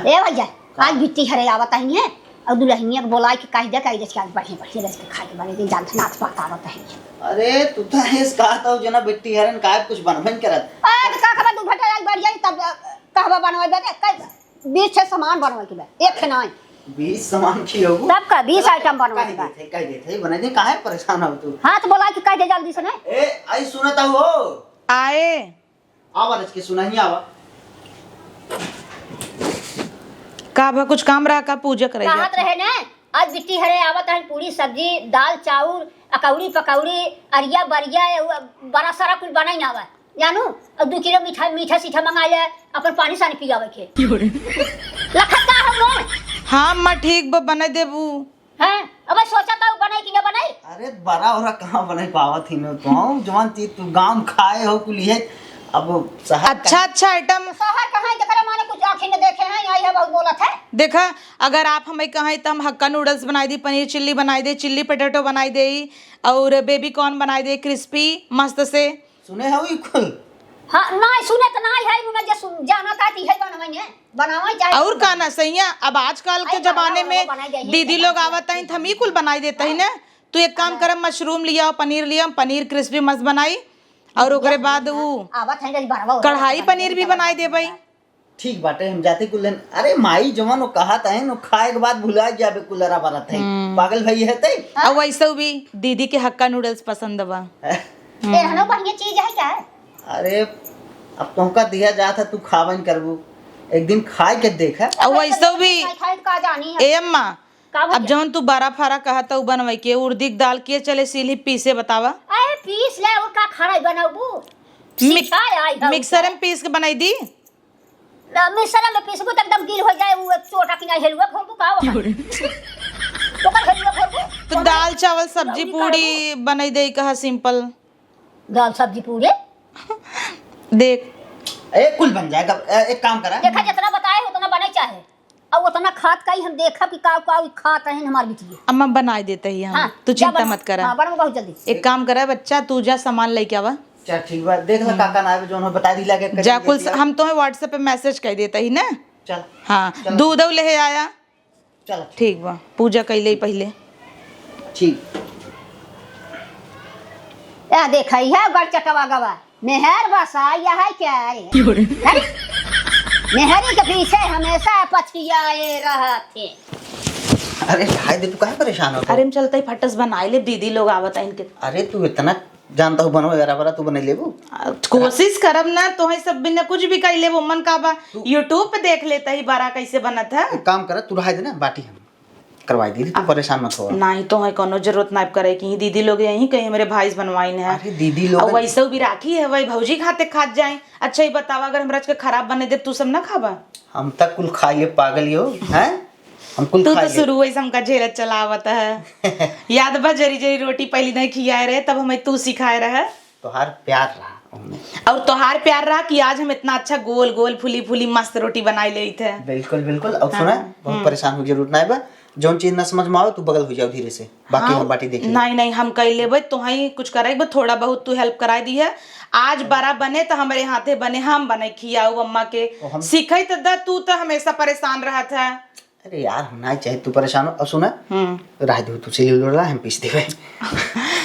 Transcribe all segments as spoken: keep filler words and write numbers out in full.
ए भैया, का? आज बिट्टी हरे आवत हइन है, और दुल्हनिया के बोलाइ के कहि दे, कहि दे कि आज बढ़िया बढ़िया रस के खाए के बने दे, जान से नाथ पात आवत हइन है। अरे, तू तो ऐस कहत हो, जना बिट्टी हरन का कुछ बनबे न करत। ए, तो का खबर, दू घंटा आज बढ़िया, तब, अ, कहबा बनवाई बे, कई बीस ठे सामान बनवाई के बे, एक ठे नाई। बीस सामान की होगू? तब का, बीस चला, item बनवाई कहि के बा। देत है, कहि देत है, बनाई दे, काहे परेशान हो तू? हाथ बोलाइ के कहि दे जल्दी से, नहीं? ए, आई सुनत हो? आए। आवा रच के सुना ही आवा। का भा कुछ काम रहा का पूजा करे कहत जात? रहे ने, आज बिट्टी हरे आवत हन, पूरी सब्जी, दाल, चाउर, अकौड़ी, पकौड़ी, अरिया, बरिया, ए, उ, बड़ा सारा कुल बनाई ना आवा, जानू, और दू किलो मीठा, मीठा सीठा मंगाइ ले, अपन पानी सानी पियावे के। लखत का हो गए? हाँ, अम्मा, ठीक बा, बनाई देबू। हैं? अबे सोचा था, उ बनाई कि ना बनाई? अरे, बड़ा ओरा कहाँ बनाई पावत ही न तो, जवान चीज तू गाँव खाए हो कुल ये, अब शहर अच्छा, का अच्छा item। शहर कहाँ है, जकरा माने कुछ आँखें न देखे हैं, आई है बहुत बोलत है। देखा, अगर आप हमें कहें तो हम हक्का noodles बनाई दी, पनीर चिल्ली बनाई दे, चिल्ली potato बनाई दे, और baby corn बनाई दे crispy मस्त से। सुने हऊ ई कुल? हाँ, नाहीं सुने त नाहीं है, उन्हें जे सुन, जाना था ती है बनवाई ने, बनावे चाहे और कुछ का ना सैया, अब आजकल के आई जमाने बनावा, में बनाई दे, दीदी ये लोग बनाई आवत दे। हैं, त हम ई कुल बनाई देत ही ना। तू एक काम हाँ। कर, mushroom लिया, पनीर लिया, पनीर crispy मस्त बनाई, और ओकरे बाद उ आवत है, जल्दी बनवा, कढ़ाई बनाई पनीर दे, भी बनाई दे भाई। ठीक बाटे, हम जाते कुल दिन। अरे माई, जवन वो कहत है, वो खाए के बाद भुला जाबे, कुलरा बरत है। हम्म। पागल भाई है ते? और वैसे भी दीदी के हक्का noodles पसंद बा। हैं? हम्म। एहनो बढ़िया चीज है क्या? अरे, अब तोहका दिया जात है, तू खावन करबू, एक दिन खाए के देख। और वैसे भी खाए, खाए का जानी है। ए अम्मा, का अब भैया? जवन तू बड़ा फारा कहत है, उ बनवाई के, उड़दी के दाल के चले सीली पीसे बतावा। अरे पीस ले, और का खड़ा बनबू? मिक-, सीखा आई है mixer उसे। में पीस के बनाई दी। ना, मिक्सर में पीसबू त एकदम गिल हो जाए, उ चोटा किना हेलुआ फोड़बू का ओकर? तो का हेलुआ फोड़बू? तो दाल, चावल, सब्जी, पूड़ी बनाई दे, कहा simple। दाल, सब्जी, पूड़ी? देख। ए, कुल बन जाएगा। ए, एक काम करा। देखा, जितना बताए, उतना बने चाहे। और उतना खात का ही हम देखब कि का, का खात हैं हमार बिटिया। अम्मा, बनाई देते ही हम। हाँ, तू जा चिंता बना। मत करा। हाँ, बनवा बहुत जल्दी। एक काम करा बच्चा, तू जा सामान लेके आवा। चल ठीक बा, देख ला हम्म। का का ना आवे, जौन हो बताई दी लागे, जा कुल स-, हम तोहे WhatsApp पे message कर देता ही ना। चल। हाँ, चल। दूध ले आया। चल। ठीक बा, पूजा कैले पहले। ठीक। या देखा, यह गड़ चटवा गवा। मेहर बसा, यह है क्या है? क्यों रे? हैं? मेहरी के पीछे हमेशा पछियाए रहत है। अरे भाई, दे, तू काहे परेशान होत है? अरे, हम चलते ही फटस बनाई ले, दीदी लोग आवत है इनके। अरे, तू इतना जानता हूँ बनवा, जरा बरा तू बना लेबू। आ, कोशिश करब ना, तोहे सब बिना कुछ भी कई लेबो, मन का बा, तू YouTube पे देख लेता ही बरा कैसे बनत है। एक काम कर, तू रहा दे ना, बाटी हम करवाई दी, तू अब परेशान मत हो। नहीं, तोहे कोनो जरूरत ना करे कि दीदी लोग यहीं कहीं हमरे भाई से बनवाइन है। अरे, दीदी लोग और वैसे भी राखी है, वही भौजी खाते खात जाए। अच्छा, ये बतावा, अगर हमरा के खराब बने दे, तू सब ना खाबा? हम तक कुल खाइए पागल हो, हैं? हम कुल तू तो खाइए। शुरू से हमका झेलत चलावत है। याद बा, जरी जरी रोटी पहली नहीं खियाए रहे, तब हमें तू सिखाए रहे। तोहार प्यार रहा ओमे। और तोहार प्यार रहा कि आज हम इतना अच्छा गोल गोल फूली फूली मस्त रोटी बनाई लेइत है। बिल्कुल, बिल्कुल। और हाँ, सुना, बहुत हम्म। परेशान हो जरूरत ना बा। जौन चीज ना समझ में आवे, तू बगल हो जाओ धीरे से, बाकी हाँ, हम बाटी देख लेब। नहीं, नहीं, हम कई लेबे, तोहई कुछ करे बा, थोड़ा बहुत तू help कराई दी है। आज बरा बने तो हमरे हाथे बने, हम बने खियाऊ अम्मा के। तो हम सीखे तो द, तू तो हमेशा परेशान रहत है। अरे यार, हम ना चाहे तू परेशान हो। और सुना, हम्म। रह दे, तू सिली उलड़ा, हम पीस देबे।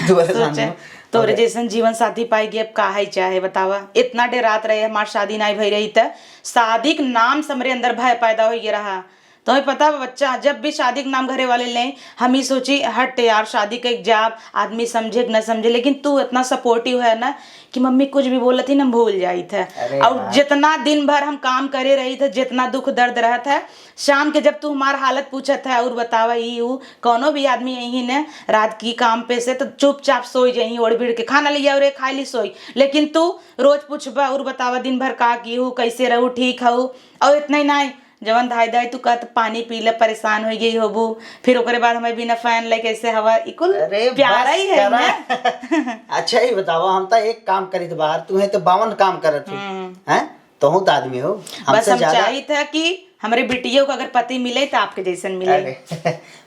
तू परेशान सोचे, हो। तोरे अरे। जैसन जीवन साथी पाई गई, अब का है चाहे बतावा। इतना डेरात रहे, हमार शादी ना भई रही त शादी के नाम से हमरे अंदर भय पैदा हो गया रहा। तुम्हें पता बा बच्चा, जब भी शादी के नाम घरे वाले लें, हम ही सोची, "हट यार, शादी का एक जाब, आदमी समझे कि न समझे।" लेकिन तू इतना supportive है ना कि मम्मी कुछ भी बोलत ही ना, हम भूल जाइत है। अरे और यार। जितना दिन भर हम काम करे रही थे, जितना दुख दर्द रहत है, शाम के जब तू हमार हालत पूछत है और बतावा, ई ऊ कौनो भी आदमी यही ने रात की काम पे से तो चुपचाप सोई जाई, ओढ़ भिड़ के खाना लिया और खाई ली सोई। लेकिन तू रोज पूछबा और बतावा, दिन भर का की हूँ, कैसे रहू, ठीक हऊ? और इतना ही ना, जवन धाई धाई तू कहत पानी पी ले, परेशान हो गई होबू, फिर ओकरे बाद हमें बिना fan ले कैसे हवा, ई कुल अरे प्यारा बस ही है करा। ना। अच्छा ही बतावा, हम तो एक काम करी थे बाहर, तू है तो बावन काम करत हो, हम्म। हैं? तोहू तो आदमी हो, बस हमसे हम ज्यादा। चाहित है कि हमरे बिटियों को अगर पति मिले तो आपके जैसन मिले। अरे,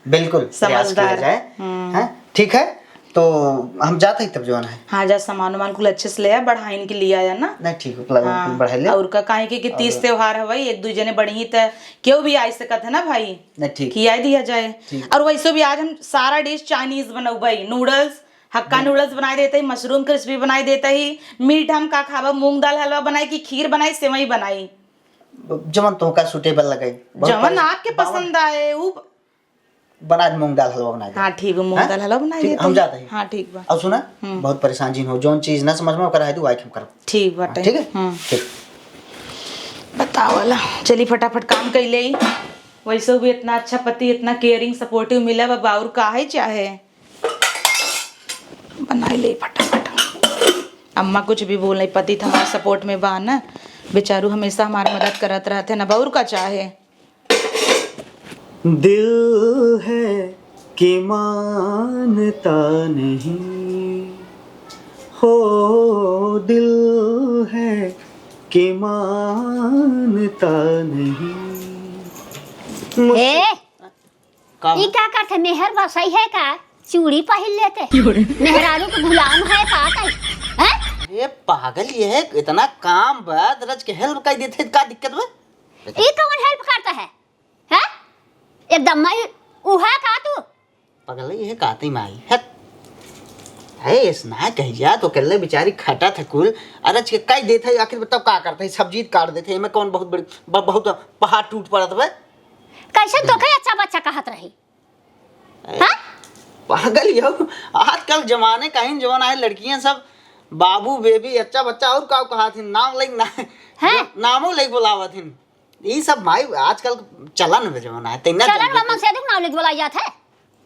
बिल्कुल, प्रयास किया समझदार। जाए। हम्म। हैं? ठीक है, तो हम जात ही तब जवन है। हाँ, जा सामान वामान कुल अच्छे से ले आ, बढ़ाइन के लिए आया ना। नहीं, ठीक है, कुल हाँ, कुल बढ़ाई ले। और का, काहे कि, कि तीज और त्योहार हवई, एक दू जने बढ़ी त केहू भी आ सकत है ना भाई, नहीं, ठीक। खियाई दिया जाए। ठीक। और वैसे भी आज हम सारा डिश चाइनीज बनौबई, नूडल्स, हक्का हम्म। नूडल्स बनाई देते ही, मशरूम क्रिस्पी बनाई देते ही, मीठ हम का खाबा, मूंग दाल हलवा बनाई कि खीर बनाई, सेवई बनाई। जवन तोहका सूटेबल लगे। बहुत जवन परेशान। आपके बावन पसंद आए, उ बनाए दे, मूंग दाल हलवा बनाए दे। हाँ, ठीक बा, मूंग हैं? दाल हलवा बनाए ठीक, देते हम हैं। जाते हैं। हाँ, ठीक बा। अब सुना, हम्म। बहुत परेशान जिन हो, जौन चीज ना समझ में ओकर आए दू, आए के हम करब। ठीक बाटे। हाँ, ठीक है? हम्म। ठीक। बतावला, चली फटाफट काम कइले ही। वैसे भी इतना अच्छा पति, इतना केयरिंग, सपोर्टिव मिला बा, और का है चाहे? बनाई ले फटाफट। अम्मा कुछ भी बोल नहीं, पति तो हमारे सपोर्ट में बा ना, बेचारू हमेशा हमारी मदद करत रहते ना, और का चाहे? दिल है कि मानता नहीं, हो दिल है कि मानता नहीं। मुझसे ए, का ई बा? का करते? मेहर बसाई है का? चूड़ी पहिर लेते। क्यों रे? मेहरारू के गुलाम है का कहीं? हैं? अरे पागल, ये है, इतना काम बा, रच के हेल्प कर देते, का दिक्कत बा? ई कौन हेल्प करता है? हैं? एकदम मैं उहे का तू? पगलई है काती माई, हट। है, ऐस ना कही जा, तो अकेले बेचारी खटा था कुल। अरे, के कई देत है, आखिर बताओ का करते है? सब्जी काट देते है, एमे कौन बहुत बड़ी, ब-, बहुत पहाड़ टूट पड़त बे? कैसे तो कहे अच्छा बच्चा कहत रही? ए, हाँ? पागल यो, आजकल जमाने का इन जमाना है, लड़कियां सब बाबू, बेबी, अच्छा बच्चा और का कहा थी, नाम लेके ना, हैं? नामो लेके बुलावत हिन। ई सब माई आजकल चलन में जमाना है, तेना चलन में मनसेधू के नाम लेके बोलाई जात है।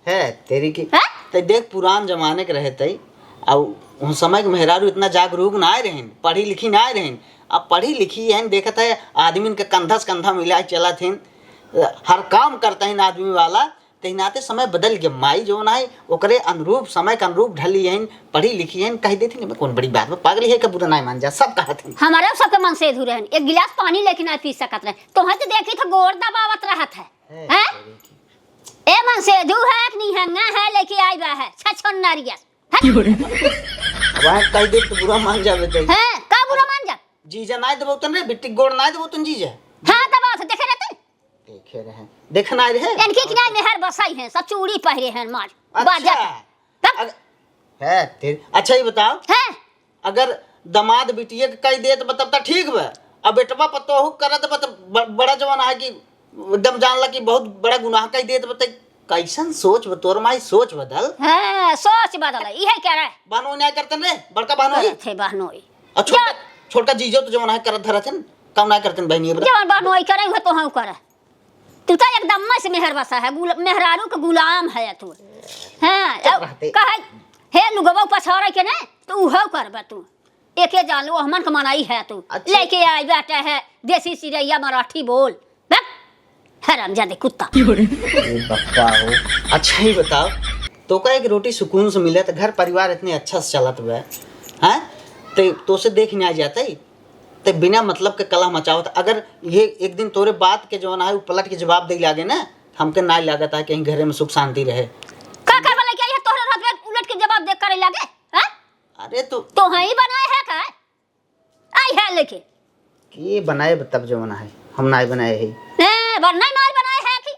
है तेरी की। हैं? ते देख पुरान जमाने के रहे तई, अब उन समय के मेहरारू इतना जागरूक ना आए रहिन, पढ़ी लिखी ना आए रहिन। अब पढ़ी लिखी हन, देखत है आदमीन के कंधा से कंधा मिला के चलत हिन, हर काम करत हिन आदमी वाला। ते नाते समय बदल गया, माई जौन है ओकरे अनुरूप, समय के अनुरूप ढली हन, पढ़ी लिखी हन, कह देती नहीं, कौन बड़ी बात बा, पागल है का बुरा ना मान जा, सब कहत हन। हमारे सबके मनसेधू रहन, एक गिलास पानी लेके ना पी सकत रहे, तोहे तो देखी तो गोड़ दबावत रहत है। ए, हैं? तेरी की। ए मनसेधू है कि निहंगा है, लेके आई बा है, छछन नारियल। हैं? अब आए कह दे तो बुरा मान जावे तई। हैं? का बुरा मान जा? जीजा नाय दबोतन रे, बिट्टी गोड़ नाय दबोतन जीजा। हाँ, दबावत है, देखे रहते। देखे रहे, देखना रहे। इनकी किनारे मेहर बसाई है, सब चूड़ी पहरे हैं मार। अच्छा। बाजा। तब अग-, है तेरे, अच्छा ये बताओ। हैं? अगर दमाद बिटिया के कह दे तो मतलब तो ठीक बा। अब बेटवा पतोहू करत बा तो ब-, बड़ा जवान है कि एकदम जान ला कि बहुत बड़ा गुनाह कह दे तो बता, कैसन सोच बा तोर माई, सोच बदल। हाँ, सोच बदल, इहे कह रहे। बहनोई नाय करतन रे, बड़का बहनोई। करत है बहनोई। और छोटका, जा। छोटका जीजो तो जवन है करत धरत हन, कम ना करतन बहनी बता। जवन बहनोई करे, उहे तो हम करे। तू तो एकदम से मेहर बसा है, गुल-, मेहरारू के गुलाम है तू। हाँ, चुप अब रहते। कहे, हे लुगवा पछाड़े के ने, तो उहो करबे तू। एके जान लो, हमन के मनाई है तू। अच्छा। लेके आई बेटा है, देसी चिरैया मराठी बोल। बक, हरामजादे कुत्ता। ए बप्पा हो। अच्छा ही बताओ, तोका एक रोटी सुकून से मिले तो घर परिवार इतने अच्छा से चलत बा, हैं? ते, तोसे देख ना जाते। ते बिना मतलब के कलह मचावत। अगर ये एक दिन तोरे बात के जवन है, उ पलट के जवाब दे लागे ना, हमके ना लागत है कहीं घरे में सुख शांति रहे। का करबा लेके आई है तोहरे रहत में उलट के जवाब दे करे लागे? हैं? अरे तो तो ही बनाए है का? आई है लेके। के बनाए तब जवन है, हम ना बनाए है। ए, बर नहीं माल बनाए है कि?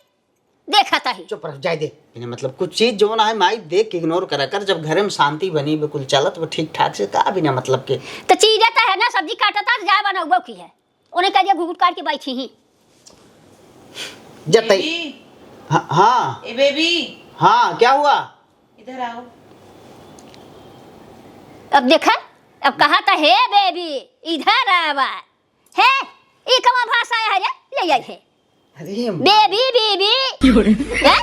देखत ही। चुप रह, जाए दे। इन्हें मतलब कुछ चीज जवन है माई देख के इग्नोर करा कर, जब घरे में शांति बनी, बिल्कुल चलत वो ठीक ठाक से, का बिना मतलब के। तो चीजें तो है ना, सब्जी काटता तो जा बनौबो की है। उन्हें कह दिया घुघुट काट के बैठी ही। जतई। बेबी। हाँ, हाँ। ए बेबी। हाँ, क्या हुआ? इधर आओ। अब देखा, अब कहा था, "हे बेबी, इधर आवा।" हे, ई कमा भाषा है रे? ले आई है। अरे माँ। बेबी, बेबी। हैं?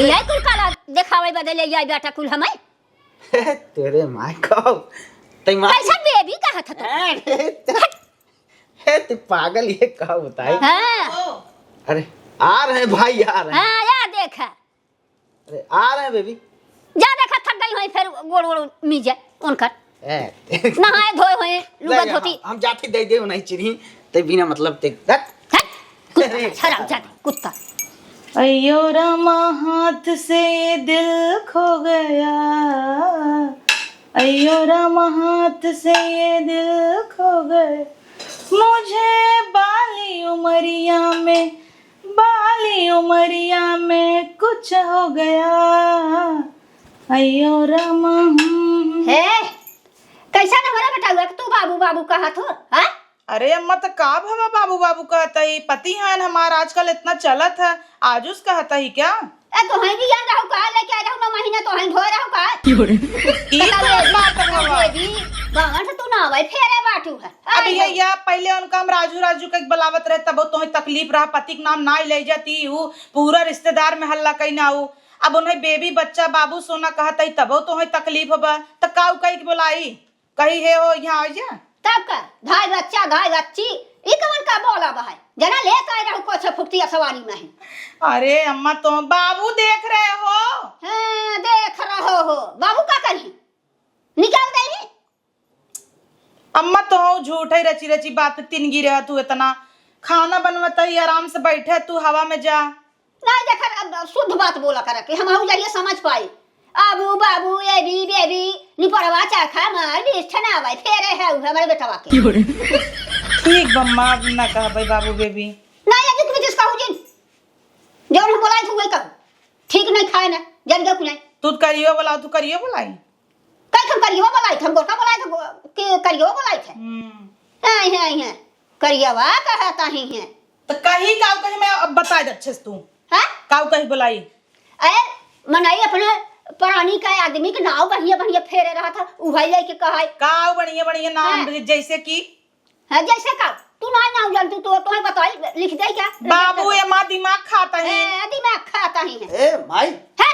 यही कुल काला देखावे बदे ले आई बेटा कुल हमें। तेरे माय को। तई माँ। कैसन बेबी कहा था तू? अरे, हे, तू पागल, ये का बताई? हाँ। अरे, आ रहे हैं भाई, आ रहे हैं। हाँ, या देखा। अरे, आ रहे हैं बेबी। जा देखा, थक गई होई, फिर गोड़ वोड़ मीजे उनकर। ए। नहाए धोए होई, लुगा ले, धोती। हम, हम जाते दे दे, नहीं चिरी, ते बिना मतलब ते, हट। हट, कुत्ता, अरे। हरामजादे, कुत्ता। अयो रामा, हाथ से ये दिल खो गया, अयो रामा, हाथ से ये दिल खो गया, मुझे बाली उमरिया में, बाली उमरिया में कुछ हो गया, अयो रामा। हम्म। हे, कैसन हमारा बेटा हुआ कि तू बाबू बाबू कहत हो, हाँ? अरे अम्मा, त का भवा बाबू बाबू कहत ही? पति हन हमार, आजकल इतना चलत है, आजुस कहत ही क्या? ए, तोहई बियान रहू का, लेके आ रहू ना महीना, तोहई ढोए रहू का? ई कौन बात हवा? बेबी, बावन से तू ना आवे, फेरे बाटू है। अब आई ये हो। या पहले उनका हम राजू राजू के बुलावत रहे, तबो तोहई तकलीफ रहा, पति के नाम ना ले जाती, ऊ पूरा रिश्तेदार में हल्ला कई ना ऊ। अब उन्हें बेबी बच्चा बाबू सोना कहत ही, तबो तोहई तकलीफ बा, त काऊ कही के बुलाई? कही हे हो, यहाँ आ जा। तब का? धाय बच्चा, धाय बच्ची, ई कवन का बोला बा है? जना लेत आए रहू कोछे फुकतिया सवारी में है। अरे अम्मा, तो बाबू देख रहे हो? हाँ, देख रहो हो। बाबू का करी? निकाल दे ही। अम्मा, तो हो झूठ है, रची रची बात तिनगी रह तू इतना। खाना बनवत ही, आराम से बैठे तू हवा में जा। नहीं, देखा, अब शुद्ध बात बोला करे कि हम हऊ जरिए समझ पाई। आबू, बाबू, एबी, बेबी, निपरवा, चाखा, मार, बीस ठना आवे, फेरे है उ हमारे बेटवा के। ठीक बा, माँ, अब ना कहबै बाबू, बेबी। नहीं, अभी तुम जिस कहू जिन। जौन हम बोलाई थी, वही कहू। ठीक नहीं खाए ना, जन गए कुनाई। तू करियो बोलाओ, तू करियो बोलाई। कई हम करियो बोलाई थे, हम गोरका बोलाई थे, गो-, के करियो बोलाई थे। हम्म। आई हैं, आई हैं। करियवा कहत आई हैं। त कही काऊ कही, मैं अब बताइ दे अच्छे से तू। हाँ? काऊ कही बोलाई? ए, मनई अपने प्राणी का, आदमी के नाव बढ़िया बढ़िया फेरे रहत है, उहइ लेके कहइ। काऊ बढ़िया बढ़िया नाम, हाँ। जैसे कि? हाँ, जैसे का? तू ना नाव जानतू, तो तोहे बताई, लिख दे क्या? बाबू, ए माँ दिमाग खाता है। ए, दिमाग खाता ही है। ए, माई। है?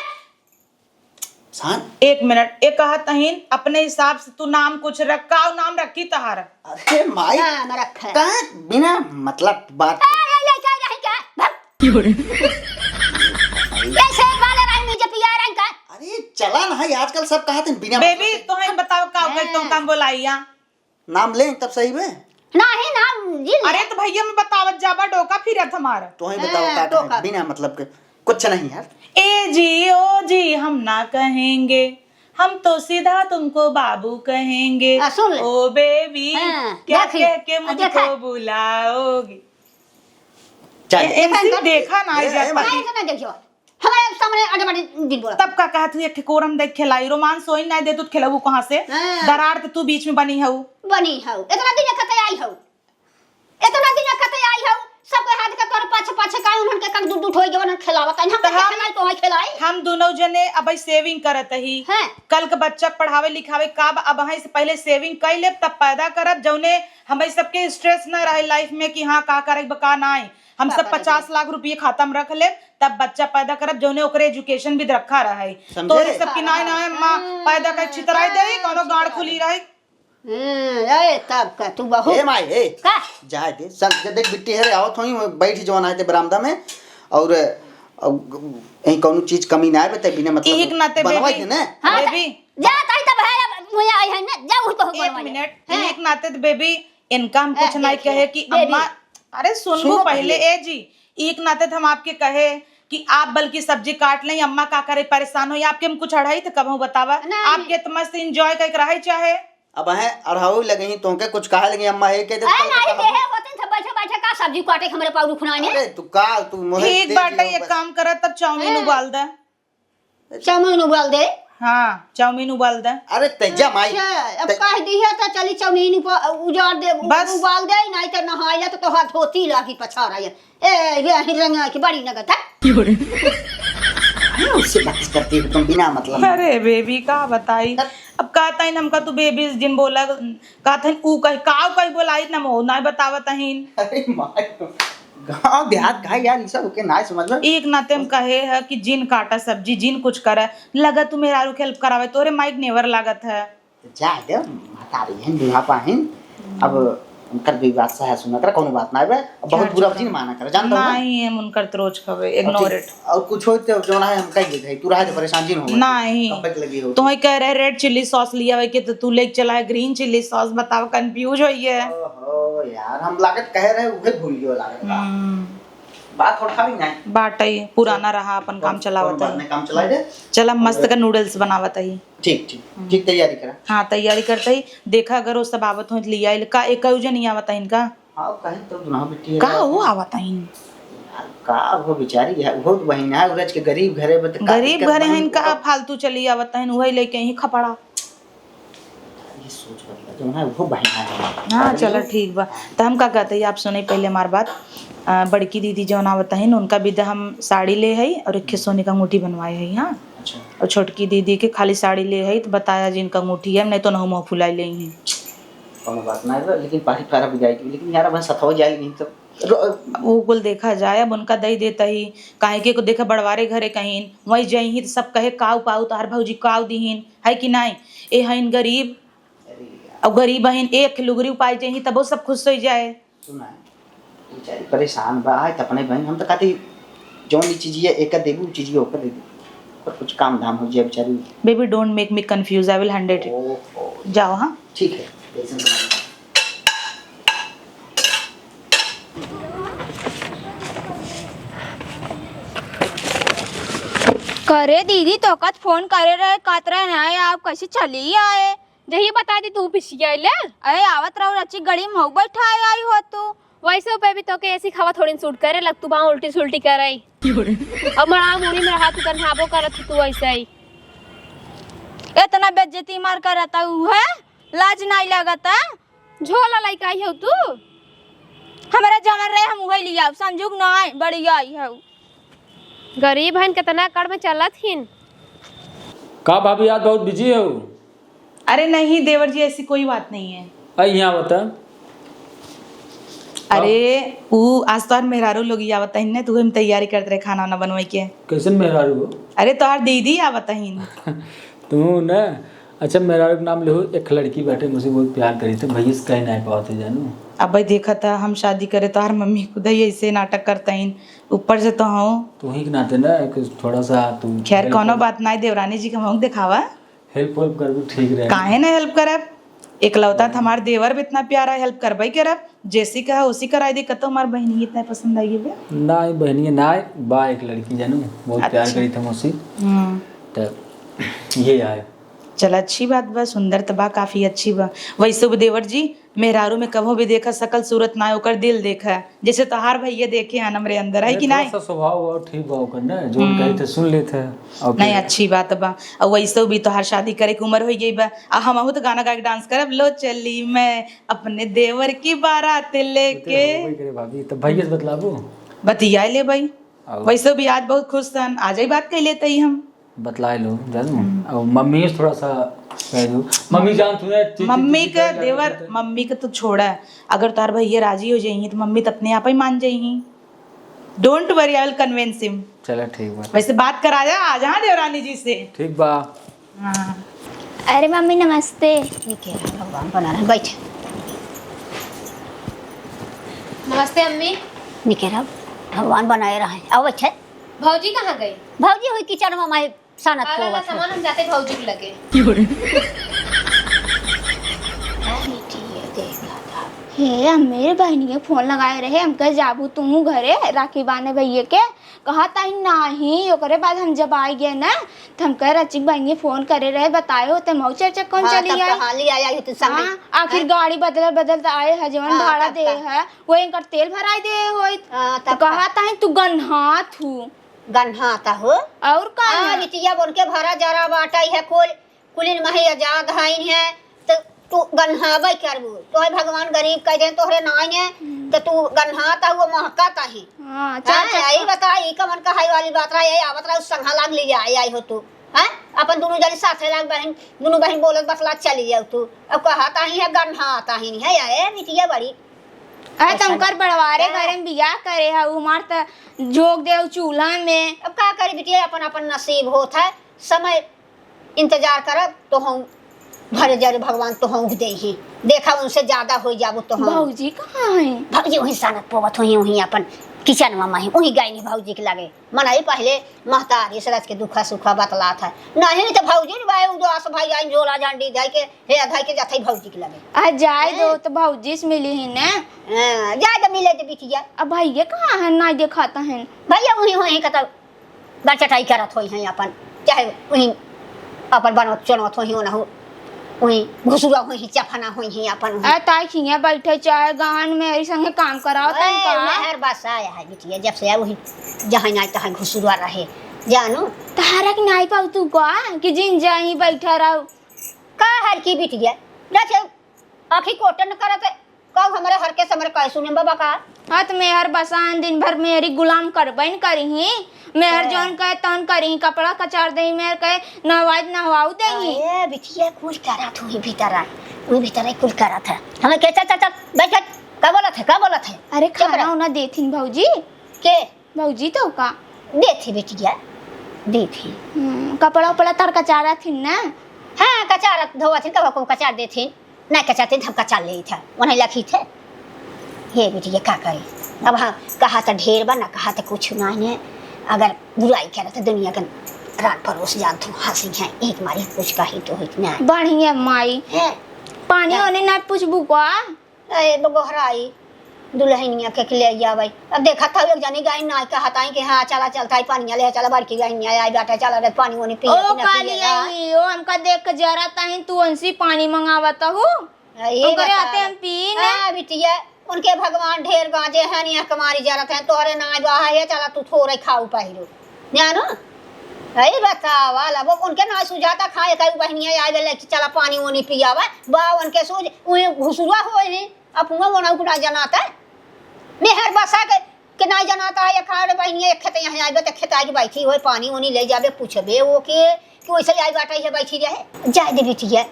शांत। एक मिनट, ए कहत अहिन, अपने हिसाब से तू नाम कुछ रख, काऊ नाम रखी तहार? अरे माई, नाम रखा है। कहाँ बिना मतलब बात? अरे, ले जा, रही क्या? भाग। कैसे वाले रही मुझे पिया रही का? अरे, चला ना है, आजकल सब कहत हैं बिना बेबी, मतलब के। तोहे बताओ, काऊ कही, तो हाँ। काम बोलाइया। नाम लें तब सही बे? नाही, नाम जी ले। अरे तो भैया, मैं बतावत जाबा, डोका फिरत हमार। तोहे बताओ हाँ, का कहे, बिना मतलब के कुछ नहीं यार। ए जी, ओ जी, हम ना कहेंगे, हम तो सीधा तुमको बाबू कहेंगे। आ, सुन ले। ओ बेबी, हाँ, क्या देख ले। कह के आ, देखा। मुझको बुलाओगी? चल। ए, ए, इनसे देखा ना ए, जाता। ए, भाई। नहीं, ऐसा ना देखियो। हमारे सामने अटपटी दिन बोला। तब का कहत हुई, एक ठे कोरम देख खेलाई, रोमांस होई ना दे, तू खेलबू कहाँ से? हाँ। दरार त तू बीच में बनी हऊ। बनी हऊ। इतना दिन कते आई हऊ। इतना दिन कते आई हऊ। सबके हाथ के तोर पाछे पाछे काहे उन्हन के कक दुट दुट होई गवन खेलावत। हम त के हम, खेलाई तो है खेलाई। हम दोनों जने अबही saving करत ही। हाँ। कल के बच्चा के पढ़ावे लिखावे का बा, अबही से पहले saving कई लेब, तब पैदा करब, जौने हमरे सबके stress ना रहे life में कि हाँ का करे बा का नाई। हम का सब करे बा? पचास लाख रुपये खाता में रख लेब, तब बच्चा पैदा करब, जौने ओकरे education भी रखा रहे। समझे? तोरे सब की नाई नाई माँ हाँ, पैदा कर छितराई दे, कौनो गाड़ खुली रहे। हम्म, ए, तब का तू बहू ए माई, ए। का? जाए दे, चल, जा देख बिट्टी है रे, आवत होई, बैठ जवन आए ते बरामदा में, और, और यहीं कौनो चीज कमी ना आवे, ते बिना मतलब इही के नाते बनवाई बेबी, दे ना। हाँ, बेबी। जा, ताई तब है, अब मुझे आई है ना, जा वही तो एक बनवा ले। मिनट, हाँ। इही के नाते तो बेबी, इनका हम ए, कुछ नहीं देखिए, कहे कि बेबी। अम्मा, अरे सुनबो सुनो पहले, पहले। ए जी, एक नाते तो हम आपके कहे कि आप बल्कि सब्जी काट लें, अम्मा का करे परेशान हो, आपके हम कुछ अढ़ाई थे कबहू बतावा, नहीं। आपके तो मस्त enjoy करके रहे चाहे। अब हैं अढ़ाऊ लगे ही तोहके कुछ कहे लगे, अम्मा हे कह दे ए, तो नहीं, कहा देहे होते थे बैठे बैठे का सब्जी काटे हमरे पाऊ रुखना ने। अरे तू का, तू मोहे ठीक तेज बाटे, हो एक बस। काम करा, तब चाउमीन हैं? उबाल दे। चाउमीन उबाल दे। हाँ, चाउमीन उबाल दे। अरे तेजा माई। अच्छा, अब ते- कह दी है तो चली चाउमीन उप-, उजाड़ दे, उ-, बस। उबाल दे, नहीं तो नहाइला तो तोहार धोती लागी पछाड़ा ये। ए, ये ही रंग की बड़ी नगद है। अरे उससे बहस करती हो तुम बिना मतलब। अरे बेबी, का बताई? अब कहता है हमका तू बेबी जिन बोला, कहता है ऊ कही, काव कही बोलाई ना मो, ना बतावत अहिन। अरे माई। गाँव देहात का यार, ई सब ओके ना समझ में। एक नाते हम कहे है कि जिन काटा सब्जी, जिन कुछ करे, लगा तू मेहरारू के help करावे, तोरे माइक नेवर लागत है। तो जा दे, महतारी है, बुढ़ापा है, अब उनकर भी बात सह सुना कर, कौनो बात ना आवे, अब बहुत अच्छा, बुरा अच्छा। जिन माना कर, जानता हूँ ना। नहीं, हम उनकर तो रोज खावे, अब ठीक, ignore it। और कुछ हो तो जो ना है, हम कह दे, तू रहा दे, परेशान जिन हो, नहीं। कब तक लगी हो? तुम्हें कह रहे red chilli sauce लिया हुआ कि तो तू लेके चला है green chilli sauce, बताओ, confuse होई है। ओहो यार, हम लागत कह रहे, उहे भूल गयो लागत बा। हम्म। बात थोड़ा खा लेंगे। बाटई, पुराना रहा, अपन काम चलावत है। नहीं, काम चलाए दे। चल, हम मस्त का नूडल्स बनावत है। ठीक, ठीक, ठीक, तैयारी करा। हाँ, तैयारी करते ही देखा, अगर वो सब आवत हो तो लिया आइल का, एक जन ही आवत है इनका। हाँ, कहीं तो दुल्हा बिट्टी का है। वो आवत है? का वो बेचारी है, वो तो बहिन है, उरज के गरीब घरे में तो का गरीब दिक्कत घरे बहिन हैं का का? फालतू चली आवत है, वही लेके ही खपड़ा। ये सोच बदला, जो ना वो बहिना है। हाँ, चलो ठीक बा। त हम का कहते हैं, आप सुने पहले हमार बात। अ, बड़की दीदी जौन आवत हईन, उनका बिदा हम साड़ी ले हई और एक ठे सोने का अंगूठी बनवाए हई, हाँ। अच्छा। और छोटकी दीदी के खाली साड़ी ले हई, तो बताया जिनका अंगूठी है, नहीं तो नहु मुँह फुलाई ले ही। कोनो बात ना है, लेकिन पारी पारा भी जाएगी, लेकिन यार, अपन सथवा जाएगी नहीं तो रो- वो कुल देखा जाए, अब उनका दई देता ही, काहे के को देखा बड़वारे घरे कहीं, वहीं जइही तो सब कहे, "काऊ पाऊ, तोहार भौजी काऊ दीहिन, है कि नाई? ए हईन गरीब।" अरे यार। अब गरीब हईन, एक लुगरी उपाय जइही, तबो सब खुश हो जाए। सुना है, बेचारी परेशान बा, है त अपने बहन, हम तो कहते, जौन ई चीज है, एक देबू, ऊ चीज है, ओकर दे दे। पर कुछ काम धाम हो जाए बेचारी। Baby, don't make me confuse, I will handle it। ओहो। जाओ, हाँ। ठीक है, जैसे समझ। करे दीदी, तोका त फोन करे रहे, कहत रहे ना, आप कैसे चली आए? जहिया बता दी तू पिसिया ले। अरे आवत रहो रची गड़ी में हऊ बैठा आई हो तू। वैसे पे भी तोके एसी हवा थोड़ी सूट करे लग, तू वहाँ उल्टी सुल्टी करे। अब मड़ा मुड़ी में रहा तू कन्हाबो करत तू वैसे ही। इतना बेइज्जती मार करत हऊ है, लाज नहीं लगत है? झोला लइका आई हो तू? हमरा जवन रहे हम उहे लियाऊ, समझू कि नाई, बड़ी आई हऊ। गरीब हन, कितना कड़ में चलत हिन। का भाभी, आज बहुत बिजी है वो? अरे नहीं देवर जी, ऐसी कोई बात नहीं है। अरे यहाँ बता। अरे ऊ आज तोहर मेहरारू लोग ही आवत हइन ने, तो हम तैयारी करत रहे खाना वाना बनवाई के। कैसन मेहरारू हो? अरे तोहर दीदी आवत हइन। तू ना, अच्छा मेहरारू के नाम लेहू, एक लड़की बाटे मुझसे बहुत प्यार करी थे, भैया से कहीं नहीं पावत है जानू। अब भाई देखा था हम शादी करे तोहर मम्मी खुद ही ऐसे नाटक करता हइन, ऊपर से तो हो। तू ही के नाते ना कुछ थोड़ा सा तू खैर help कौनो कर। बात नहीं, देवरानी जी के हम देखावा। हेल्प वेल्प करबू ठीक रहे। काहे ना हेल्प करब? एकलौता त हमार देवर भी इतना प्यारा, हेल्प करबे करब। जैसी कहा उसी कराई दे। कतो हमार बहिनी इतना पसंद आई बे। ना, ई बहिनी ना, बा एक लड़की जानू, बहुत प्यार अच्छा। करी थे मुझसे। हम्म। त ये आए। चल अच्छी बात बा, सुंदर त बा, काफी अच्छी बा। वैसे भी देवर जी, मेहरारू में कभो भी देखा, शकल सूरत ना, ओकर दिल देखा। जैसे तोहार भैया देखे हैं हमरे अंदर, है नहीं, कि थोड़ा नहीं? सा स्वभाव और ठीक बा ओकर ना, जो हम्म। कही थे सुन लेते हैं। और नहीं, फिर अच्छी बात बा। और वैसे भी तोहार शादी करे के उम्र हो गई बा। आ हमहू तो गाना गा के डांस करब, "लो चली मैं अपने देवर की बारात लेके।" होबे करे भाभी, तो भैया से बतलाबू? बतिया ले भाई। और वैसे भी आज बहुत खुश सन, आज ही बात कर लेते ही हम। बतलाए लो, जानू। हम्म। और मम्मी से थोड़ा सा कह दो। मम्मी जान तू है, ची-, ची-, मम्मी ची-, का ची-, देवर, ची-, मम्मी का तो छोड़ा, अगर तार भैया राजी हो जाइही तो मम्मी तो अपने आप ही मान जाइही। Don't worry, I will convince him। चलो ठीक बा। वैसे बात करा जा, आ जा देवरानी जी से। ठीक बा। हाँ। अरे मम्मी नमस्ते। निके रहा, भगवान बना रहे, बैठ। नमस्ते अम्मी। निके रहा, भगवान बनाए रहे। आओ बैठे। भौजी कहाँ गई? भौजी हुई किचन में, माई सानत को सामान हम जाते भौजी के लगे। हे, हम मेरे बहनिया फोन लगाए रहे, हम कहे, "जाबू तू घरे राखी बांधे भैया के?" कहा ताई, "नाही।" ओकरे बाद हम जब आइ गए ना, तो हम कहे, "रचिक बहनिया फोन करे रहे, बताए हो, ते मऊ चर्चा कौन हाँ, चली तब आई?" कहाँ ले आया हो तू संगे? हाँ, आखिर हैं? गाड़ी बदल बदल तो आए है, जवन हाँ, भाड़ा तब दे का? है, वो इनकर तेल भराई दे होइत। हाँ, तो तब का? कहा ताई, "तू गन्हात हूँ।" गन्हाता हो? और का हाँ, ना? बिटिया बोल के भरा जरा बाटा है कुल, कुलिन माही आजाद हईन है, तो तू गन्हाबे करबू। तोहे भगवान गरीब कह दे, तोहरे नाई है, हम्म। तो तू गन्हाता हुआ महकाता ही। हाँ, अच्छा, हाँ, अच्छा, यही अच्छा। बता, ई कमन कहाई वाली बात रहा, यही आवत रहा, उस संघा लाग ली जाए, आई हो तू। हैं? अपन दोनों जनी साथे लाग बहन, दोनों बहन बोलत बतला चली जाऊ तू। अब कहा ताही है, गन्हाता ही नहीं है, या ए बिटिया बड़ी। अरे, पसंद। तुमकर बड़वारे हाँ। घरे में बियाह करे है, उ हमार त झोंक दे उ चूल्हा में। अब का करी बिटिया, अपन अपन नसीब होत है, समय इंतजार करब तो हम भरे जरे भगवान तो हम देही। देखा उनसे ज्यादा हो जाबो तो हम। भौजी कहाँ है? भौजी वहीं सानत पोवत होई, वहीं अपन किचन में मही, उही गइनी भौजी के लगे। मनई पहिले महतारी से रच के दुखा सुखा बतलात है। नहीं त भौजी रे भाई उदास भाई आई झोला झंडी धइ के, हे धइ के जथई भौजी के लगे। आ जाए दो हैं? तो भौजी से मिली ही ना। हाँ, जाए तो मिले दे बिटिया। अब भैया कहाँ है, ना देखाता है? भैया उही होई कतौ बरचटाई करत होई हैं अपन, चाहे उही अपन बनत चनत होई हैं ओनहु, उही घुसुरा होई हैं, चफना होई हैं अपन उही। आ ताई खिया बैठे चाहे गान में ऐसे संगे काम कराओ तन ए, का? मेहर बसा है बिटिया, जब से उही जहाँ नाई तहाँ घुसुरा रहे, जानू। तहारा के नाई पाऊ तू का कि जिन जाही बैठा रहो? का हर की बिटिया, रखे आँखी कोटन करत, कब हमरे हर के समर कहे सुने बाबा का? हाँ, त मेहर बसान दिन भर मेहरी गुलाम करबे न करिही। मेहर हाँ। जौन कहे तौन करिही, कपड़ा कचार देही, मेहर कहे नहवाई त नहवाऊ देही। अरे बिटिया, कुल करत हुई भीतर आए, वो भीतर आए, कुल करत है। हमें के चल, चल, चल, बैठ, बैठ, का बोलत है, का बोलत है? अरे चुप रह। खाना उना देथिन भौजी। के? भौजी तो का? देथे बिटिया, देथे। हम्म, कपड़ा उपड़ा तर कचारत हिन ना? हाँ, कचारत धोवत हिन, कबो कबो कचार देथे। ना कचारते थे, हम कचार लेई थे, उन्हें लखी थे। हे बिटिया, का करे? अब हाँ, कहा तो ढेर बा, ना कहा तो कुछ ना है। अगर बुराई करे तो दुनिया के रान परोस जानत हूँ, हंसी है, एक मारी कुछ कही तो होत ना। बढ़िया माई। हैं? पानी हाँ। ओने ना पूछबू का? ए, बगोहराई, दुल्हनिया के, के ले आवे। अब देखत हऊ, एक जनी गाइन नाई कहत आई कि हाँ, चला, चलत आई, पानिया ले, चला, बड़की गाइन आई बाटे, चला रे, पानी ओनी पिए ओ, के ना काली पिए, हाँ। आई, ओ, हमका देख के जरा ताहिन तू उनसे पानी मंगावत हऊ। ए, ओकरे बतावा। हाथे हम पी ना। हाँ, बिटिया, उनके भगवान ढेर गांजे हैं, निया कमारी जरत हैं, तोहरे नाई बाहा है, चला, तू थोड़े खाऊ पहिरो। जानो? अरे बतावा, ला, वो उनके ना सुझाता खाए, कई बहनिया आए, बोले कि चला, पानी ओनी पियावा, बा, उनके सूझ, उहे घुसुरा होए हैं। अपनो ओनहु के ना जनात है। मेहर बसा के, के ना जनात है, एक आध बहिनिया एक खेत यहाँ आइबे, त खेत आइके बैठी होए, पानी ओनी ले जाबे, पूछबे ओके, कि वैसे आई बाटे, ये बैठी रहे। जाए दे बिटिया,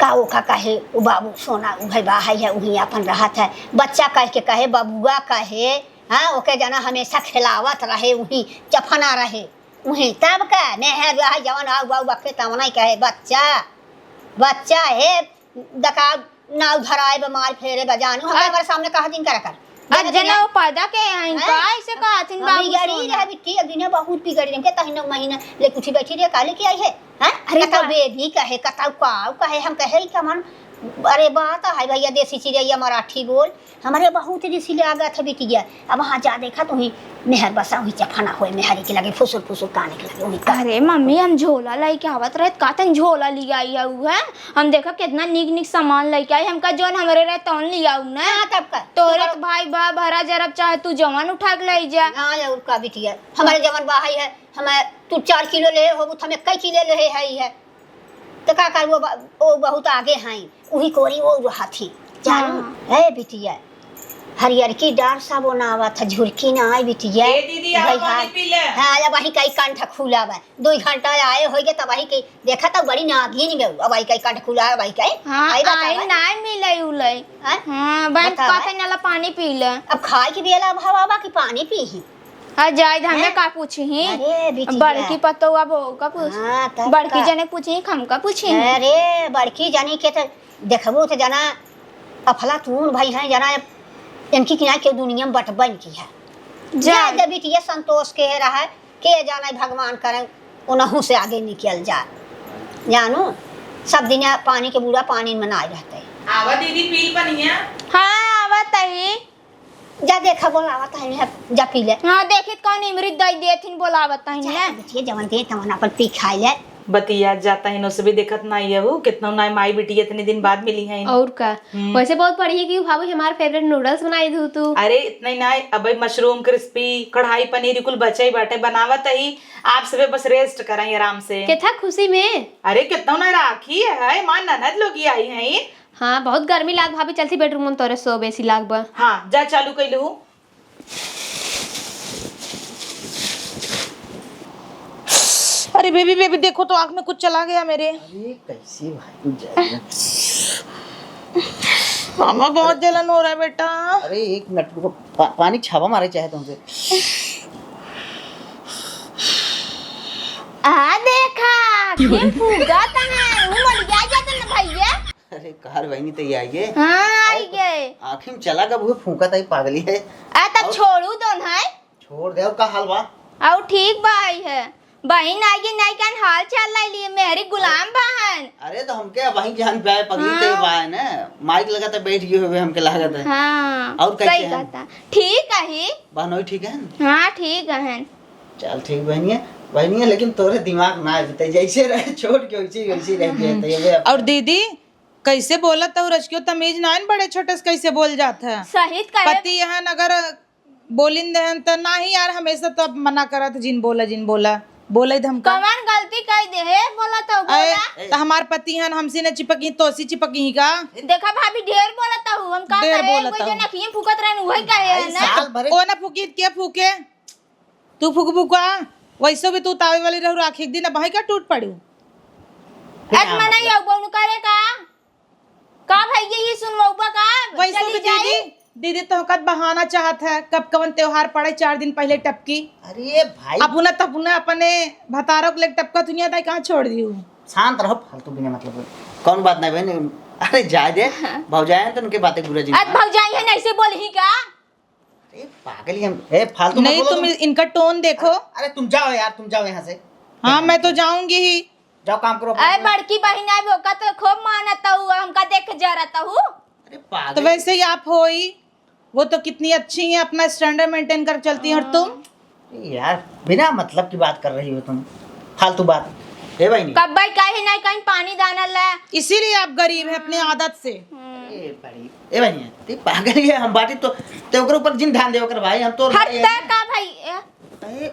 का ओका कहे, उ बाबू सोना, उ है बा है, है, उही अपन रहत है। बच्चा कह के कहे, बबुआ कहे, हाँ, ओके जना हमेशा खेलावत रहे, उही चफना रहे, उही तब का, मेहर रहे, जवन आउ बाबू बखे तवना ही कहे, बच्चा, बच्चा, हे दका नाव धराए बा, मार फेरे बा, जानू, हम अ-, हमारे सामने कहा दिन करा कर। आज देने जना के वो पैदा के हैं, हैं? का ऐसे कहा थिन हम बाबू बिगड़ी सोना? रहे बिट्टी, अब दिने बहुत बिगड़ी रहे, के तहिनो महीना ले कुछ बैठी रहे, काले के आई है, हैं? अरे कतौ बा- बेबी कहे, कतौ काऊ कहे, हम कहे, "ई कमन, अरे बात है भैया, देसी चिड़ैया मराठी बोल।" हमरे बहुत रिसी लागत है बिटिया। अब वहाँ जा देखा तो ही मेहर बसा हुई चफना होए, मेहरी के लगे फुसुर फुसुर काने के लगे हुई का। अरे मम्मी, हम झोला लइके आवत रहत, का तन झोला लियाई है उ है? हम देखा कितना नीक नीक सामान लइके आई, हमका जौन हमरे रहे तौन लियाऊ ना। हाँ, तब का? तोरे तोहर तो भाई बा, भरा जरब चाहे तू जवान उठा के लइ जा। हाँ, और का बिटिया, हमरे जवान बा है, हमें तू चार किलो ले हो, तो हमें कई किलो ले है, है। त का कर, वो ब-, वो बहुत आगे हैं, उही कोरी वो रहत ही, जानू? हाँ। ए बिटिया, हरियरकी डार साबुन आवत है, झुरकी ना आई बिटिया। ए दीदी, आओ, भाई, पानी हाँ। पी ले। हाँ, अब वही कई कंठ खुला बा, दो घंटा आए होइगे, तब वही के देखा, तब बड़ी नागिन गऊ, अब वही कई कंठ खुला है, वही कई। हाँ, आई बतावा। आई ना मिले उले। हैं? हाँ, बहन, बतावा। कहते नाला पानी पी ले। अब खाए के बेला भावा बा कि पानी पी ही? आ जाए, हमें हैं? का पूछी ही? अरे, बिटिया। बड़की पतोह अब का पूछ? हाँ, तब बड़की का? जने पूछी ही, हम का पूछी ही? अरे, बड़की जने के त देखबू त जना अफलातून भई हैं, जना इनकी किनारे के दुनिया में बटबन की है। जा। जा दे बिटिया, संतोष के रहे, के जाने भगवान करे, उनहू से आगे निकल जा। जानू, सब दिन पानी के बूढ़ा पानी में ना रहते। आवा दीदी, पील पनिया। हाँ, आवत ही। जा देखा, बोलावत है, जा पी ले। हाँ, देखित कौन इमरी दई देथिन, बोलावत है जा ना। बिटिया, जवन दे तवन अपन पी खाई ले। बतिया जाता है, नोसबे देखत नाई है वो, कितना नाई माई बिटिया इतने दिन बाद मिली हैं। और का? हम्म। वैसे बहुत बढ़िया कि भाभी हमार favourite noodles बनाई दू तू। अरे इतना ही नाई, अब mushroom crispy, कढ़ाई पनीर कुल बचे ही बाटे, बनावत ही। आप सबे बस rest कराई आराम से। केथा खुशी में? अरे कितना ना राखी है, माँ ननद लोग ही आई हैं। हाँ, बहुत गर्मी लाग भाभी, चलती bedroom में तोरे सोबे सी लाग बा। हाँ, जा चालू कइलू। अरे baby, baby, देखो तो आँख में कुछ चला गया मेरे। अरे कैसे भाई तू जाएगा? मामा बहुत जलन हो रहा है बेटा। अरे एक मिनट रुको, पा-, पानी छावा मारे चाहे तुमसे। आ देखा, ये फूका तना, वो मर गया जाता ना भैया। अरे कार बहिनी तो ये आइए। हाँ, आइए। आँखी में चला गब हुए फूका ताई पागली है। आ तब और छोड़ू दो ना। छोड़ दे, और का हाल बा? और ठीक बा, आई है। बहिन आई के नाई कान हाल चाल लाई लिए, मेहरी गुलाम बहन। अरे तो हमके वही जान पे आए, पगली ते हाँ। बा है ना, माइक लगा तो बैठ गए हुए हमके लागत है। हाँ, और कैसे सही हैं? कहता। ठीक है। बहनोई ठीक है? हाँ, ठीक है। चल ठीक बहनिया, बहनिया, लेकिन तोरे दिमाग ना जीते, जैसे रहे छोड़ के वैसे ही, वैसे ही रह गए। तो ये भी अब और दीदी, कैसे बोलत हऊ, रचकियो तमीज नाइन, बड़े छोटे से कैसे बोल जात है? सही कहे। पति यहाँ अगर बोलिन देहन त नाही यार, हमेशा तो अब मना करत, जिन बोला, जिन बोला, बोले धमका। कवन गलती कई दे हे, बोला तो अरे, बोला। त हमार पति हन, हमसे न चिपकी, तोसी चिपकी ही का? देखा भाभी, ढेर बोलत हऊ, हम का ढेर कहे, बोलत कोई हऊ। जन अखिए फूकत रहन, वही कहे है ना। साल भरे ओ ना फूकी, के फूके? तू फूकबू का? वैसो भी तू तावे वाली रहू, राखी एक दिन अब का टूट पड़ू। आज मनाई आऊ बउन करे का? का भैया, ये सुनवाउबा का? वैसे चली भी जाई? दीदी, दीदी तो कद बहाना चाहत है, कब कवन त्योहार पड़े, चार दिन पहले टपकी। अरे भाई। अपना तपना अपने भतारों के लिए टपका दुनिया दाई कहाँ छोड़ दियो? शांत रहो, फालतू बिना मतलब के। कौन बात नहीं बहन, अरे जाए दे, भौजाई हैं तो उनके बातें बुरा जी। आज भौजाई है, ऐसे बोल ही का? अरे पागल ही हम, ए, फालतू मत नहीं, बोलो तुम तुम। इनका टोन देखो। अरे, अरे तुम जाओ यार, तुम जाओ यहाँ से। हाँ, मैं तो जाऊंगी ही। जाओ काम करो अपना। अरे बड़की बहिन आए, वो का तो खूब मानत हऊ, हमका देख के जरत हऊ। अरे पागल। तो वैसे ही आप होई, वो तो कितनी अच्छी हैं, अपना स्टैंडर्ड मेंटेन कर चलती हैं, और तुम? अरे यार, बिना मतलब की बात कर रही हो तुम, फालतू बात। ए बहिनी। कब्बई कहीं नहीं कहीं पानी दाना ला। इसीलिए आप गरीब हैं अपने आदत से। हम्म। ए बड़ी, ए बहिनी, ते पागल ही है, हम बाटी तो, ते ओकरे ऊपर जिन ध्यान देवे कर भाई, हम तो हट भाई हैं। ते का भाई, ए? ए,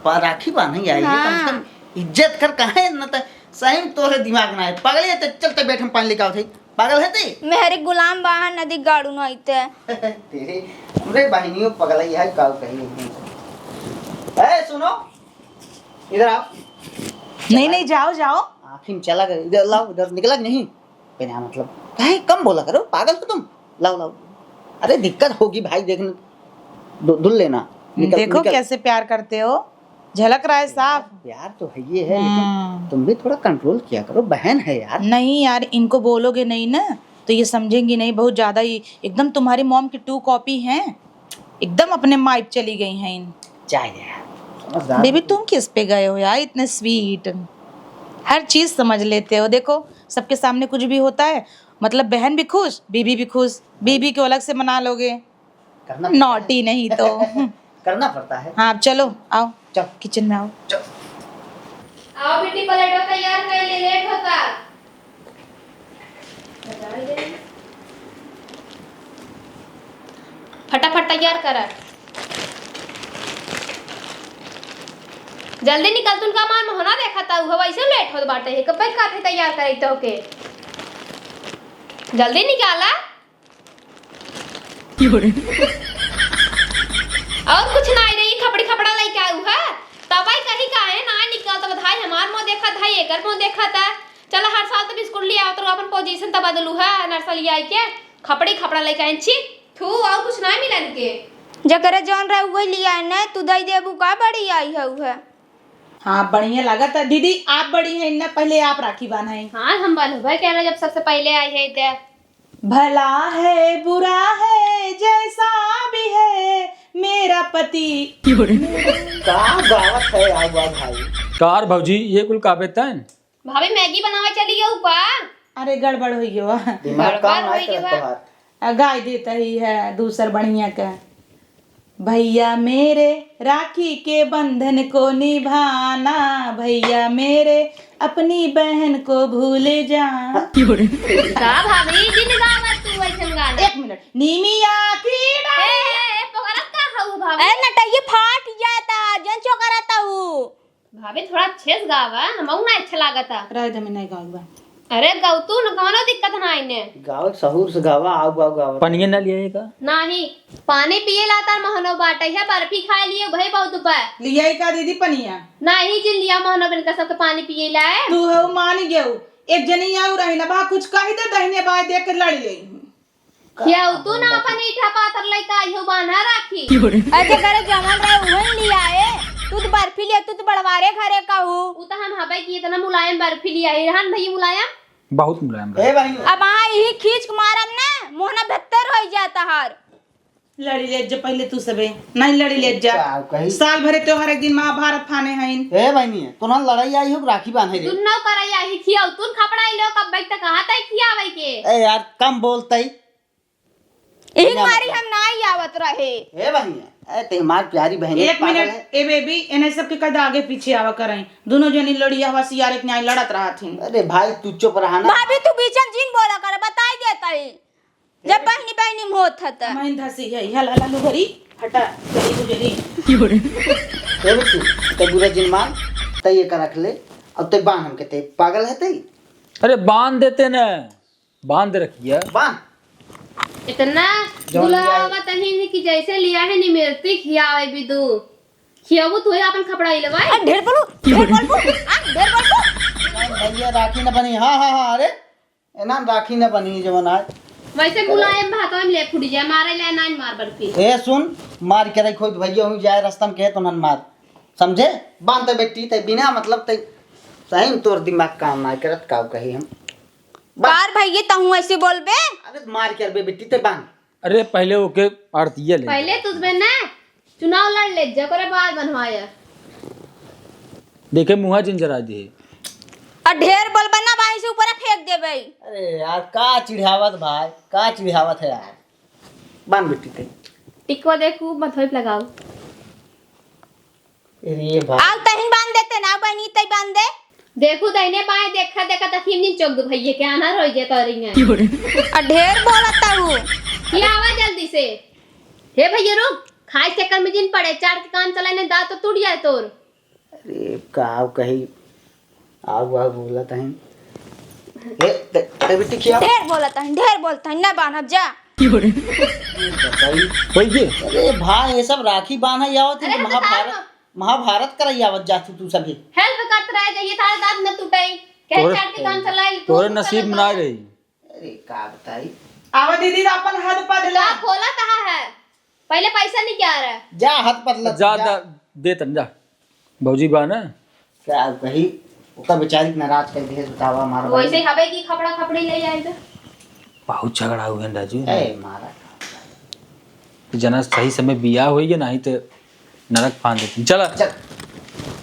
पा-, राखी बांधे आई है, कम से कम हाँ। इज्जत कर, काहे न त सही में तोरे दिमाग ना है, पागल है ते, चल ते बैठ हम पानी लेके आवत है। पागल है ते? मेहरी गुलाम बाहर नदी गाड़ू न आइते। तेरे, हमरे बहिनियों पगलई है, का कही एकदम से। ए, सुनो, इधर आओ। नहीं, नहीं, जाओ, जाओ। आँखी में चला गया, इधर लाओ, इधर निकला कि नहीं? बिना मतलब, काहे कम बोला करो, पागल हो तुम? लाओ, लाओ। अरे दिक्कत होगी भाई, देखना, धु-, धुल लेना। निकल, देखो निकल। कैसे प्यार करते हो। झलक रहा है साफ। प्यार तो है ये है, लेकिन हम्म। तुम भी थोड़ा कंट्रोल किया करो, बहन है यार। नहीं यार, इनको बोलोगे नहीं ना, तो ये समझेंगी नहीं, बहुत ज्यादा ही एकदम तुम्हारी मॉम की टू कॉपी हैं, एकदम अपने माइप चली गई हैं इन। जाए यार, समझदार बेबी, हो। तुम किस पे गए हो यार, इतने स्वीट, हर चीज समझ लेते हो। देखो, सबके सामने कुछ भी होता है, मतलब बहन भी खुश, बीबी भी खुश, बीबी को अलग से मना लोगे। करना पड़ता है। नॉटी नहीं तो। करना पड़ता है। हाँ, अब चलो, आओ। चल। किचन में आओ। चल। आओ बेटी, प्लेटवा तैयार कर ले, लेट होता। फटाफट तैयार करा। जल्दी निकल, तुन का मार मोहना देखा था, उहो वैसे लेट होत बाटे है। कब तक काथे तैयार करे तो के? जल्दी निकाला। और कुछ ना आई रही, खपड़ी खपड़ा लेके आऊ है। तब आई कही काहे ना निकल, तो धाई हमार मुंह देखा, धाई एकर मुंह देखा था। चला, हर साल तो बिस्कुट ले आओ, तो अपन पोजीशन तो बदलू है, नर्सरी आई के खपड़ी खपड़ा लेके आए छी। थू, और कुछ ना मिलन के। जकरे जौन रहे उहे लिया है ना, तू दई देबू का, बड़ी आई है उहे। हाँ, बढ़िया लागत है। दीदी, आप बड़ी हैं ना, पहले आप राखी बांधे। हाँ, हम बांधबे के ना, जब सबसे पहले आई है ते। भला है, बुरा है, जैसा भी है मेरा पति। का गावत है आवा भाई? कार भौजी, ये कुल का बेतन? भाभी, मैगी बनावे चली गई का? अरे, गड़बड़ हुई गयो। दिमाग काम गड़बड़ ना हुई करत गयो। तोहार। आ, गाय देता ही है दूसर बढ़िया का। भैया मेरे, राखी के बंधन को निभाना, भैया मेरे, अपनी बहन को भूले जा। का भाभी, जिन गावत तू वैसन गाना? एक मिनट। नीमिया की ए, डाली। ए, ए, पकड़त का हऊ भाभी? ए, नटैया फाट जाता, जन चोकरत हऊ। भाभी, थोड़ा अच्छे से गावा, हमहू ना अच्छा लागता। रह दे, मैं नहीं गाऊंगा। अरे, गाऊ तू न, कौनो दिक्कत ना आईने। गावे सहूर से गावा, आऊ, आऊ, गावा। पनिया ना लिया का? नाही, पानी पिए ला तार महनो बाटे है, बर्फी खाए लिए भाई बहुत बा। लिया का दीदी पनिया? नाही जिन लिया महनो बिन का सबके पानी पिए ला है। तू हो मान गयो, एक जनी आऊ रही ना बा, कुछ कही दे दहिने बाएं देख के लड़ ले। केहू तू ना अपन ईठा पाथर लइका आइहो बान्हा राखी। अरे घरे जवन रहे उहे न लियाए। तू तो बर्फी लिया, तू तो बड़वारे घरे का हू। उ तो हम हबे की इतना मुलायम बर्फी लिया है, रहन भई मुलायम। बहुत मुलायम रहे। ए भाई। अब हाँ यही खींच के मारब ना, मोहना बेहतर हो जाता हर। लड़ी ले जा पहिले तू सबे, नहीं लड़ी ले जा। का कही? साल भरे त्योहार एक दिन महाभारत फाने हईन। ए बहिनी, तोहन लड़ाई आई हो, राखी बांधे रे। दुन्नो करैया ही खियाऊ, तुन खपड़ा इलो कब बैठ तक हाथ आई खियावे के। ए यार, कम बोलतई। इही बिना मारी मतलब। हम नाई आवत रहे। ए बहिनी, ए ते हमार प्यारी बहन है, एक पागल मिनट, है। ए बेबी, इन्हें सबके कह दे आगे पीछे आवा करें। दोनों जनी लड़िया हवा सियारे के न्याय लड़त रहत हिन। अरे भाई, तू चुप रहा ना। भाभी, तू बीचम जिन बोला कर, बताई देतई। जब बहिनी बहिनी में होत ह त। हम धसी है, हल हल लुगरी, हटा, चली गुजरी। ए बच्चू, ते बुरा जिन मान, ते ये कर रख ले, अब ते बांध हमके, ते पागल है ते। अरे बांध देते न, बांध रखिए। बांध। इतना जौन लिया है। दुलावत ही कि जैसे लिया है निमेरती खियावे बिदु। खियाबू तू ही अपन खपड़ा इलवा। आ, ढेर बोलू, ढेर बोलबू, आ, ढेर बोलबू। भैया राखी न बनी, हाँ, हाँ, हाँ, अरे। एनान राखी न बनी जवन आए। वैसे मुलायम भातवा में ले फूट जाए, मारे ले नान मार बड़की। ए सुन, मार के रखो तो भैया हुई जाए रास्ता में कहे तो नन मार। समझे? बांध ते बेटी, ते बिना मतलब ते सही में तोर दिमाग काम ना करत, काऊ कही हम। बांध। कार भैया तहूँ ऐसे बोलबे? अरे मार के अरबे बेटी, ते बांध। अरे पहले ओके आरतिया ले। पहले तुझ में ना चुनाव लड़ ले, जकरे बाद बनवाया। देखे मुँहा जिन जरा दे। आ ढेर बोलबा ना भाई से ऊपर फेंक देबे। अरे यार का चिढ़ावत भाई, का चिढ़ावत है यार। बांध बेटी ते। टिकवा देखू मथोई पे लगाओ। अरे भाई। आउ तहिन बांध देते ना बहनी तई बांध दे। देखू दहिने बाएं देखा देखा त हिमनी चौक दो भैया के आना रह जाता रही है। आ ढेर बोलत हूँ। ये आवा जल्दी से। हे भैया रुक, खाए चक्कर में जिन पड़े, चाट के काम चलाए नहीं दांत तो टूट जाए तोर। अरे का कही, आउ आउ बोलत हैं। ए, ते, ते बिट्टी खिया। ढेर बोलत हैं, ढेर बोलत हैं, ना बांधब जा। होई के? अरे भाई, ये सब राखी बांधा आवत है अरे कि तो महाभारत, तार महाभारत कराई आवत जातू तू सभी। हेल्प करत रहे जाइए, तार दांत न टूटे। कहे तोरे, चाट के काम चलाए, तू तोरे सब नसीब में ना रही। अरे का बताई। आवा दीदी, अपन हाथ पद ला। ला, खोला कहाँ है? पहले पैसा नहीं क्या रहा है? जा हाथ पद ला, जा, जा। जा, दे तन जा। भौजी बा ना? का कही, ओका बेचारी के नाराज कर दिहे, बतावा, मार वैसे ही हवे की खपड़ा खपड़ी ले आए तो। बहुत झगड़ा हुए हैं राजू। ए, मारा। जना सही समय बियाह होई गया, नहीं तो नरक फान देती। चला। चल।